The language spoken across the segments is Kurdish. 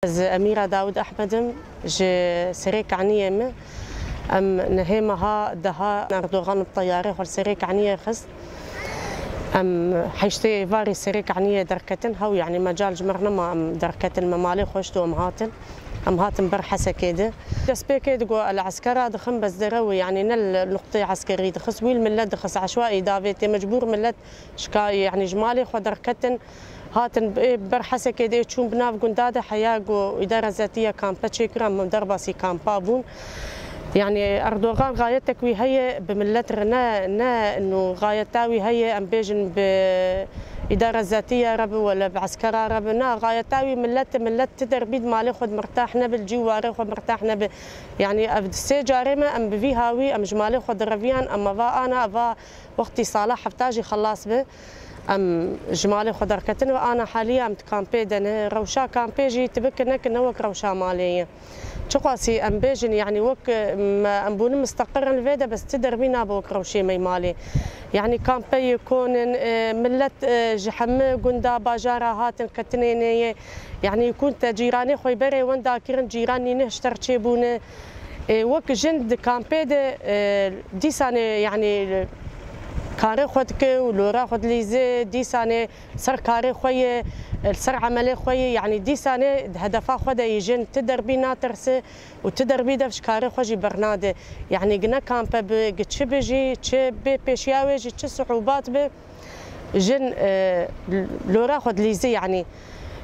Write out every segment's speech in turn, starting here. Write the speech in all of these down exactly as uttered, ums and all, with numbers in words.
Ez Emîra Dawid Ehmed im, ji Serê Kaniyê me. Em nehê meha deha Erdogan bi teyarê xwe li Serê Kaniyê xist. Em heştê êvarî Serê Kaniyê derketin, hew, yanî mecal ji me re nema em derketin, me malê xwe hişt û em hatin. Em hatin ber Hesekê de. Destpêkê digot, el eskera dixin, bes derew, yanî ne li nuqteyê eskerî dixist, wî li millet dixist, eşwaî davêtê, mecbûr millet şika, yanî ji malê xwe derketin, hatin ê ber Hesekê de, ê çûn bi nav gunda de heya ku îdara zetiya kampe çêkira, em derbasî kampa bûn. Yanî Erdogan gayetek wî heye bi millet re, ne, ne, nû gayeta wî heye, em bêjin bi îdara zetiya re bi wele bi eskera re bi. Na, gayeta wî millet e, millet ti derbî di malê xwe de mirtah nebe, li cî û warê xwe mirtah nebe. Yanî ev di sê carê me, em bi vî hawî, em ji malê xwe direviyan, em eva ana, eva wextî sala hefta jî xelas bi. Em ji malê xwe derketin ve ana haliye em di kampê de ne. Rewşa kampê jî tu bikin nekin ne wek rewşa malê ye. Çiqasî em bêjin, yanî wek, em, em bûne misteqirin li vê de, bes ti derbî nabe wek rewşê me yê malê. Yanî kampeyê kon in, e, millet, e, ji hemî gunda bajara hatin ketinê nê ye. Yanî kun te cîranê xwe berê wenda kirin, cîran nîne hişter çêbûne. E, wek jin di kampê de, e, dîsanê, yanî karê xwe dike û lora xwe dilîze, dîsanê ser karê xwe ye, li ser emelê xwe ye, yanî dîsanê di hedefa xwe de yî jin ti derbî natirse û ti derbî dev ji karê xwe jî bernade. Yanî gi ne kampe bi, gi çi bi jî, çi bê pêşiya wê jî, çi siûbat bi, jin, e, lora xwe dilîze, yanî.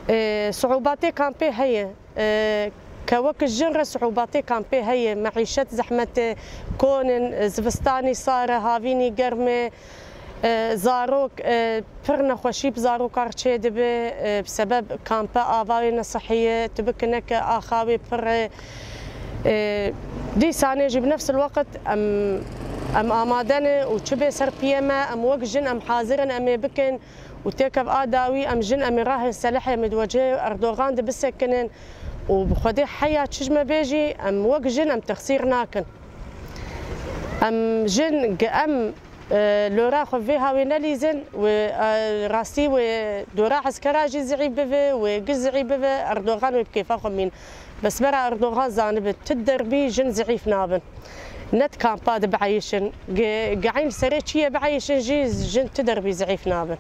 E, siûbatê kampê heye. E, ke wek jin re siûbatê kampê heye, meîşet zehmet e, kon in, zivistanî sar e, havînî germ e, e, zarok, e, pir nexweşî bi zarokan re çêdibe, e, bi sebeb kampe ava wê nesihî ye, tu bikin neke axa wê pir e. E, dîsanê jî bi nefs el-weqt em, em amade ne û çi bê ser piyê me, em wek jin em hazir in em ê bikin. Û têkev a dawî em jin em ê rahên selehê em ê di wecihê Erdogan de bisekinin û bi Xwedê heya çi ji me bê jî em wek jin em texsîr nakin. Em jin gi em, e, lora xwe vê hawê nelîzin, wê, e, rastî wê dora eskera jî zîîf bibe, wê gi zîîf bibe, Erdogan wê bi kêfa xwe mîn. Bes bera Erdogan zanibe, ti derbî jin zîîf nabin. Ne di kampa de bieyişin, gi, gi eyn serê çiyê bieyişin jî jin ti derbî zîîf nabin.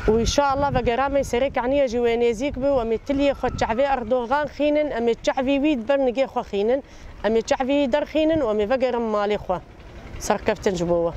Û înşallah vegera me Serê Kaniyê jî wê nêzîk bi û em ê tiliyê xwe çavê Erdogan xînin, em ê çavî wî di ber nigê xwe xînin, em ê çavî wî derxînin û em ê vegerin malê xwe. Serkeftin ji bo we.